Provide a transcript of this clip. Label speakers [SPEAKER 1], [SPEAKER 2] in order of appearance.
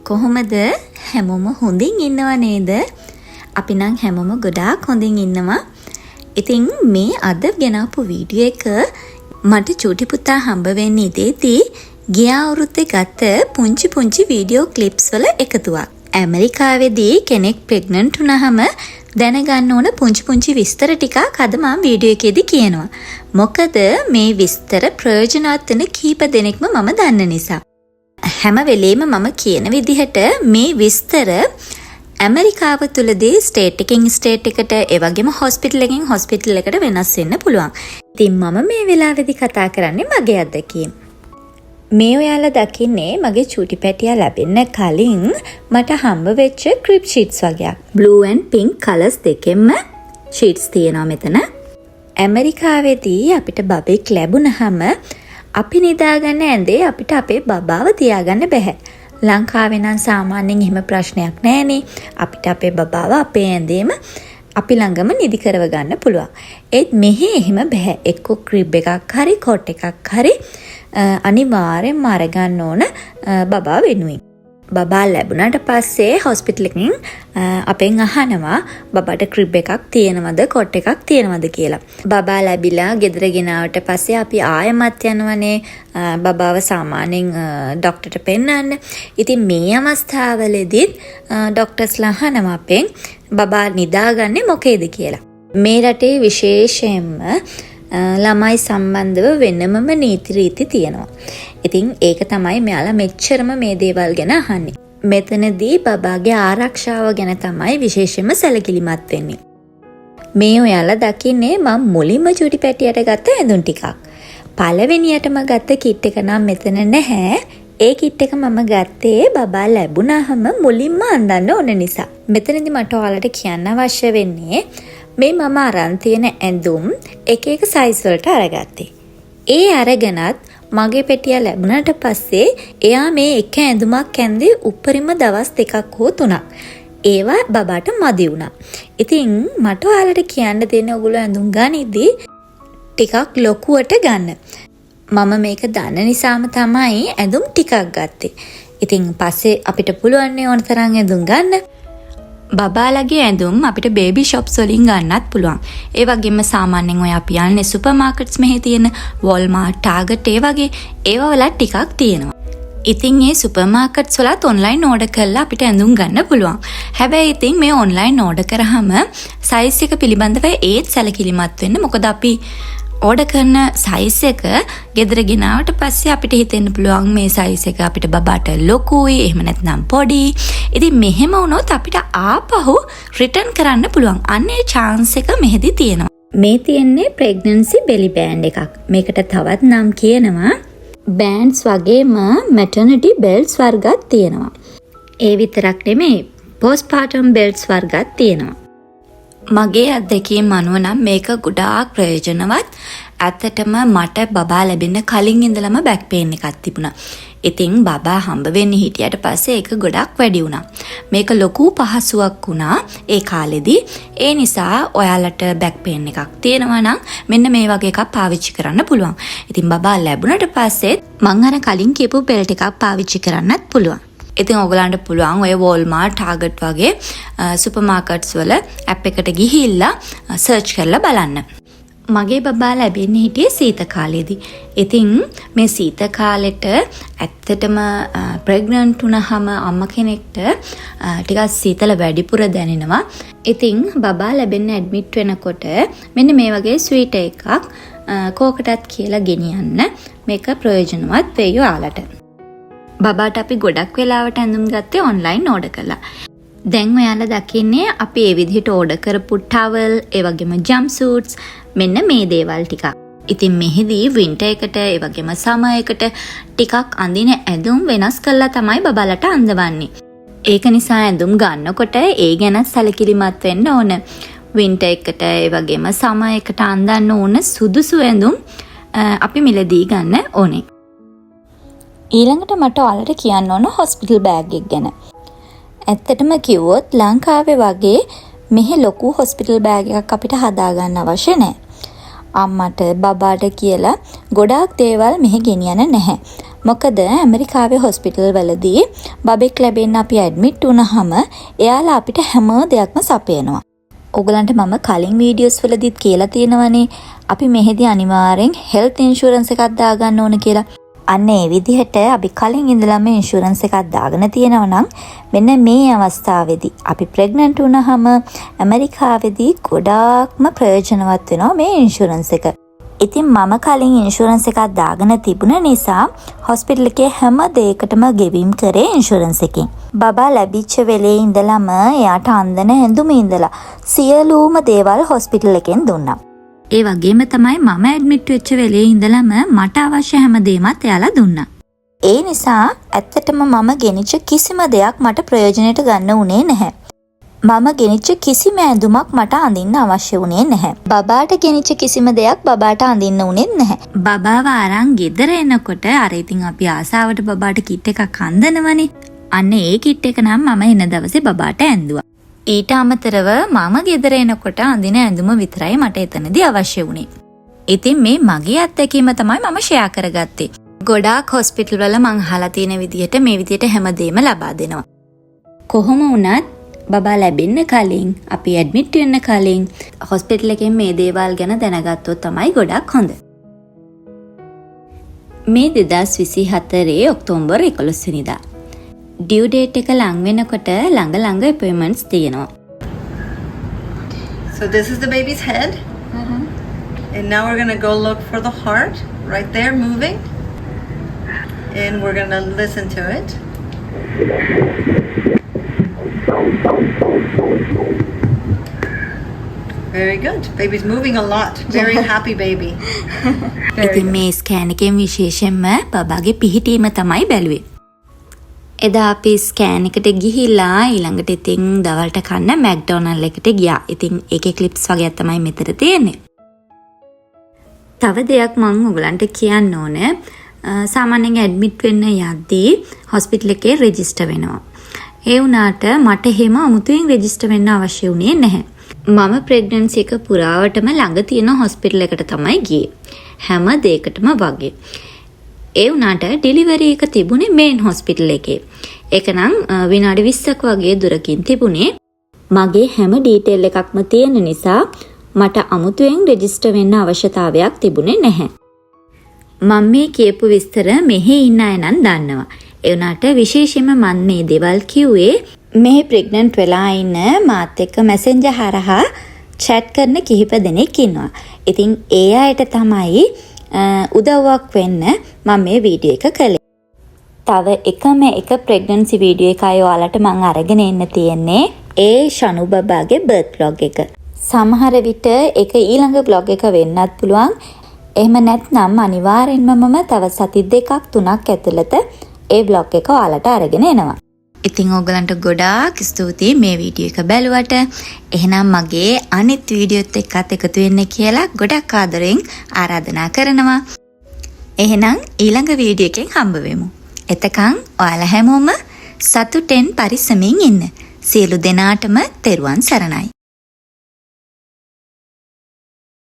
[SPEAKER 1] කොහොමද, හැමෝම හොඳින් ඉන්නව නේද? අපි නම් හැමෝම ගොඩාක් හොඳින් ඉන්නවා. ඉතින් මේ අද ගෙනාපු වීඩියෝ එක මට චූටි පුතා හම්බ වෙන්න ඉඳිද්දී ගිය අවුරුද්දේ ගත්ත පුංචි පුංචි වීඩියෝ ක්ලිප්ස් වල එකතුවක්. ඇමරිකාවේදී කෙනෙක් ප්‍රෙග්නන්ට් වුණාම දැනගන්න ඕන පුංචි පුංචි විස්තර ටිකක් අද මම වීඩියෝ එකේදී කියනවා. මොකද මේ විස්තර ප්‍රයෝජනවත් වෙන කීප දෙනෙක්ම මම දන්න නිසා. හැම වෙලේම මම කියන විදිහට මේ විස්තර ඇමරිකාව තුලදී ස්ටේට් එකකින් ස්ටේට් එකට, ඒ වගේම හොස්පිටල් එකකින් හොස්පිටල් එකට වෙනස් වෙන්න පුළුවන්. ඉතින් මම මේ වෙලාවේදී කතා කරන්නේ මගේ අත්දැකීම්. මේ ඔයාලා දකින්නේ මගේ චූටි පැටියා ලැබෙන්න කලින් මට හම්බ වෙච්ච ක්‍රිබ් ෂීට්ස් වගයක්. බ්ලූ ඇන්ඩ් පින්ක් කලර්ස් දෙකෙන්ම ෂීට්ස් තියෙනවා මෙතන. ඇමරිකාවේදී අපිට බබෙක් ලැබුණහම අපි නිදාගන්න ඇඳේ අපිට අපේ බබාව තියාගන්න බැහැ. ලංකාවේ නම් සාමාන්‍යයෙන් එහෙම ප්‍රශ්නයක් නෑනේ. අපිට අපේ බබාව අපේ ඇඳේම අපි ළඟම නිදි කරව ගන්න පුළුවන්. ඒත් මෙහෙ එහෙම බැහැ. එක්කෝ ක්‍රිබ් එකක් හරි කොට් එකක් හරි අනිවාර්යෙන්ම අරගන්න ඕන බබා වෙනුවෙන්. බබා ලැබුණාට පස්සේ හොස්පිටල් එකකින් අපෙන් අහනවා බබාට ක්‍රිබ් එකක් තියෙනවද, කොට් එකක් තියෙනවද කියලා. බබා ලැබිලා ගෙදර ගෙනාවට පස්සේ අපි ආයෙමත් යනවනේ බබාව සාමාන්‍යයෙන් ඩොක්ටර්ට පෙන්නන්න. ඉතින් මේ අවස්ථාවලදීත් ඩොක්ටර්ස්ලා අහනවා අපෙන් බබා නිදාගන්නේ මොකේද කියලා. මේ රටේ විශේෂයෙන්ම ළමයි සම්බන්ධව වෙනමම නීති රීති තියෙනවා. ඉතින් ඒක තමයි මෙයාලා මෙච්චරම මේ දේවල් ගැන අහන්නේ. මෙතනදී බබාගේ ආරක්ෂාව ගැන තමයි විශේෂයෙන්ම සැලකිලිමත් වෙන්නේ. මේ ඔයාලා දකින්නේ මං මුලින්ම චූටි පැටියට ගත්ත ඇඳුම් ටිකක්. පළවෙනියටම ගත්ත කිට් එක නම් මෙතන නැහැ. ඒ කිට් එක මම ගත්තේ බබා ලැබුණාම මුලින්ම අඳන්න ඕන නිසා. මෙතනදි මට ඔයාලට කියන්න අවශ්‍ය වෙන්නේ මේ මම අරන් තියෙන ඇඳුම් එක එක සයිස් වලට අරගත්තේ. ඒ අරගෙනත් මගේ පැටියා ලැබුණාට පස්සේ එයා මේ එක ඇඳුමක් ඇන්දේ උපරිම දවස් 2 හෝ 3ක්. ඒවා බබාට මදි වුණා. ඉතින් මට ඔයාලට කියන්න තියෙන්නේ ඔයගොල්ලෝ ඇඳුම් ගනිද්දි ටිකක් ලොකුවට ගන්න. මම මේක දන්න නිසාම තමයි ඇඳුම් ටිකක් ගත්තේ. ඉතින් පස්සේ අපිට පුළුවන් ඕන තරම් ඇඳුම් ගන්න. බබාලගේ ඇඳුම් අපිට බේබි ෂොප්ස් වලින් ගන්නත් පුළුවන්. ඒ වගේම සාමාන්‍යයෙන් ඔය අපි යන්නේ සුපර් මාකට්ස්, මෙහි තියෙන වෝල්මාර්ට්, ටාගට් ඒ වගේ ඒවා වලත් ටිකක් තියෙනවා. ඉතින් ඒ සුපර් මාකට්ස් වලත් ඔන්ලයින් ඕඩර් කරලා අපිට ඇඳුම් ගන්න පුළුවන්. හැබැයි ඉතින් මේ ඔන්ලයින් ඕඩර් කරාම සයිස් එක පිළිබඳව ඒත් සැලකිලිමත් වෙන්න. මොකද අපි ඕඩර් කරන සයිස් එක ගෙදර ගෙනාවට පස්සේ අපිට හිතෙන්න පුළුවන් මේ සයිස් එක අපිට බබාට ලොකුයි, එහෙම නැත්නම් පොඩි. ඉතින් මෙහෙම වුණොත් අපිට ආපහු රිටර්න් කරන්න පුළුවන්. අන්න ඒ චාන්ස් එක මෙහෙදි තියෙනවා. මේ තියෙන්නේ ප්‍රෙග්නන්සි බෙලි බෑන්ඩ් එකක්. මේකට තවත් නම් කියනවා බෑන්ඩ්ස් වගේම මැටර්නිටි බෙල්ට්ස් වර්ගත් තියෙනවා. ඒ විතරක් නෙමෙයි, පෝස්ට්පාර්ටම් බෙල්ට්ස් වර්ගත් තියෙනවා. මගේ අත්දැකීම් අනුව නම් මේක ගොඩාක් ප්‍රයෝජනවත්. ඇත්තටම මට බබා ලැබෙන්න කලින් ඉඳලම බැක් පේන් එකක් තිබුණා. ඉතින් බබා හම්බ වෙන්න හිටියට පස්සේ ඒක ගොඩක් වැඩි වුණා. මේක ලොකු පහසුවක් වුණා ඒ කාලෙදි. ඒ නිසා ඔයාලට බැක් පේන් එකක් තියෙනවා නම් මෙන්න මේ වගේ එකක් පාවිච්චි කරන්න පුළුවන්. ඉතින් බබා ලැබුණට පස්සෙත් මං අර කලින් කියපු බෙල්ට් එකක් පාවිච්චි කරන්නත් පුළුවන්. ඉතින් ඔයගලන්ට පුළුවන් ඔය වෝල්මාර්ට්, ටාගට් වගේ සුපර් මාකට්ස් වල ඇප් එකට ගිහිල්ලා සර්ච් කරලා බලන්න. මගේ බබා ලැබෙන්න හිටියේ සීත කාලේදී. ඉතින් මේ සීත කාලෙට ඇත්තටම ප්‍රෙග්නන්ට් වුණාම අම්මා කෙනෙක්ට ටිකක් සීතල වැඩිපුර දැනෙනවා. ඉතින් බබා ලැබෙන්න ඇඩ්මිට් වෙනකොට මෙන්න මේ වගේ ස්වීටර් එකක් කෝකටත් කියලා ගෙනියන්න. මේක ප්‍රයෝජනවත් වෙයි ඔයාලට. බබාට අපි ගොඩක් වෙලාවට ඇඳුම් ගත්තේ ඔන්ලයින් ඕඩර් කරලා. දැන් ඔයාලා දකින්නේ අපි ඒ විදිහට ඕඩර් කරපු ටවල්, ඒ වගේම ජම්ප් සූට්ස්, මෙන්න මේ දේවල් ටිකක්. ඉතින් මෙහිදී වින්ටර් එකට, ඒ වගේම සමර් එකට ටිකක් අඳින ඇඳුම් වෙනස් කරලා තමයි බබාලට අඳවන්නේ. ඒක නිසා ඇඳුම් ගන්නකොට ඒ ගැන සැලකිලිමත් වෙන්න ඕන. වින්ටර් එකට, ඒ වගේම සමර් එකට අඳන්න ඕන සුදුසු ඇඳුම් අපි මිලදී ගන්න ඕනේ. ඊළඟට මට ඔයාලට කියන්න ඕන හොස්පිටල් බෑග් එක ගැන. ඇත්තටම කිව්වොත් ලංකාවේ වගේ මෙහෙ ලොකු හොස්පිටල් බෑග් එකක් අපිට හදාගන්න අවශ්‍ය නෑ. අම්මට බබාට කියලා ගොඩාක් දේවල් මෙහෙ ගෙනියන නැහැ. මොකද ඇමරිකාවේ හොස්පිටල් වලදී බබෙක් ලැබෙන්න අපි ඇඩ්මිට් වුණාම එයාලා අපිට හැම දෙයක්ම සපයනවා. ඔයගලන්ට මම කලින් වීඩියෝස් වලදීත් කියලා තියෙනවනේ, අපි මෙහෙදි අනිවාර්යෙන් හෙල්ත් ඉන්ෂුරන්ස් එකක් දාගන්න ඕන කියලා. අන්න ඒ විදිහට අපි කලින් ඉඳලම ඉන්ෂුරන්ස් එකක් දාගෙන තියෙනවා නම් මෙන්න මේ අවස්ථාවේදී අපි ප්‍රෙග්නන්ට් වුණාම ඇමරිකාවේදී ගොඩාක්ම ප්‍රයෝජනවත් වෙනවා මේ ඉන්ෂුරන්ස් එක. ඉතින් මම කලින් ඉන්ෂුරන්ස් එකක් දාගෙන තිබුණ නිසා හොස්පිටල් එකේ හැම දෙයකටම ගෙවීම් කරේ ඉන්ෂුරන්ස් එකෙන්. බබා ලැබිච්ච වෙලේ ඉඳලම එයාට අන්දන ඇඳුම ඉඳලා සියලුම දේවල් හොස්පිටල් එකෙන් දුන්නා. ඒ වගේම තමයි මම ඇඩ්මිට් වෙච්ච වෙලේ ඉඳලම මට අවශ්‍ය හැම දේමත් එයාලා දුන්නා. ඒ නිසා ඇත්තටම මම ගෙනිච්ච කිසිම දෙයක් මට ප්‍රයෝජනයට ගන්න උනේ නැහැ. මම ගෙනිච්ච කිසිම ඇඳුමක් මට අඳින්න අවශ්‍ය වුණේ නැහැ. බබාට ගෙනිච්ච කිසිම දෙයක් බබාට අඳින්න උනේත් නැහැ. බබාව අරන් ගෙදර එනකොට අර ඉතින් අපි ආසාවට බබාට කිට් එකක් අන්දනවනේ. අන්න ඒ කිට් එක නම් මම එන දවසේ බබාට ඇන්දුවා. ඊට අමතරව මම ගෙදර එනකොට අඳින ඇඳුම විතරයි මට එතනදී අවශ්‍ය වුණේ. ඉතින් මේ මගේ අත්දැකීම තමයි මම ෂෙයා කරගත්තේ. ගොඩාක් හොස්පිටල් වල මං අහලා තියෙන විදිහට මේ විදිහට හැමදේම ලබා දෙනවා. කොහොම වුණත් බබා ලැබෙන්න කලින්, අපි ඇඩ්මිට් වෙන්න කලින් හොස්පිටල් එකෙන් මේ දේවල් ගැන දැනගත්තොත් තමයි ගොඩක් හොඳ. මේ 2024 ඔක්තෝබර් 11 වෙනිදා. ඩියු ඩේට් එක ලං වෙනකොට ළඟ ළඟ ඇපොයින්ට්මන්ට්ස් තියෙනවා.
[SPEAKER 2] So this is the baby's head. And now we're gonna go look for the heart right there moving. And we're gonna listen to it. Very good. Baby's moving a lot. Very happy baby. Very
[SPEAKER 1] ඉතින්
[SPEAKER 2] good.
[SPEAKER 1] මේ scan එකෙන් විශේෂයෙන්ම බබාගේ පිහිටීම තමයි බැලුවේ. එදා අපි scan එකට ගිහිල්ලා ඊළඟට ඉතින් දවල්ට කන්න මැක්ඩොනල්ඩ් එකට ගියා. ඉතින් ඒකේ ක්ලිප්ස් වගේක් තමයි මෙතන තියෙන්නේ. තව දෙයක් මං ඔයගලන්ට කියන්න ඕනේ. සාමාන්‍යයෙන් ඇඩ්මිට් වෙන්න යද්දී හොස්පිටල් එකේ රෙජිස්ටර් වෙනවා. ඒ වුණාට මට එහෙම අමුතුවෙන් රෙජිස්ටර් වෙන්න අවශ්‍ය වුණේ නැහැ. මම ප්‍රෙග්නන්සි එක පුරාවටම ළඟ තියෙන හොස්පිටල් එකට තමයි ගියේ. හැම දෙයකටම වගේ. ඒ වුණාට ඩෙලිවරි එක තිබුණේ මේන් හොස්පිටල් එකේ. ඒක නම් විනාඩි 20ක් වගේ දුරකින් තිබුණේ. මගේ හැම ඩීටේල් එකක්ම තියෙන නිසා මට අමුතුවෙන් රෙජිස්ටර් වෙන්න අවශ්‍යතාවයක් තිබුණේ නැහැ. මම මේ කියපු විස්තර මෙහි ඉන්න අය නම් දන්නවා. ඒ වුණාට විශේෂයෙන්ම මම මේ දේවල් කිව්වේ මෙහි ප්‍රෙග්නන්ට් වෙලා ඉන්න මාත් එක්ක මැසෙන්ජර් හරහා චැට් කරන කිහිප දෙනෙක් ඉන්නවා. ඉතින් ඒ අයට තමයි උදව්වක් වෙන්න මම මේ වීඩියෝ එක කළේ. තව එකම එක ප්‍රෙග්නන්සි වීඩියෝ එකයි ඔයාලට මං අරගෙන එන්න තියෙන්නේ. ඒ ෂනු බබාගේ බර්ත් ව්ලොග් එක. සමහර විට ඒක ඊළඟ ව්ලොග් එක වෙන්නත් පුළුවන්. එහෙම නැත්නම් අනිවාර්යෙන්ම මම තව සති 2ක් 3ක් ඇතුළත ඒ ව්ලොග් එක ඔයාලට අරගෙන එනවා. ඉතින් ඕගලන්ට ගොඩාක් ස්තුතියි මේ වීඩියෝ එක බැලුවට. එහෙනම් මගේ අනිත් වීඩියෝත් එක්කත් එකතු වෙන්න කියලා ගොඩක් ආදරෙන් ආරාධනා කරනවා. එහෙනම් ඊළඟ වීඩියෝ එකෙන් හම්බ වෙමු. එතකන් ඔයාලා හැමෝම සතුටෙන් පරිස්සමින් ඉන්න. සියලු දෙනාටම තෙරුවන් සරණයි.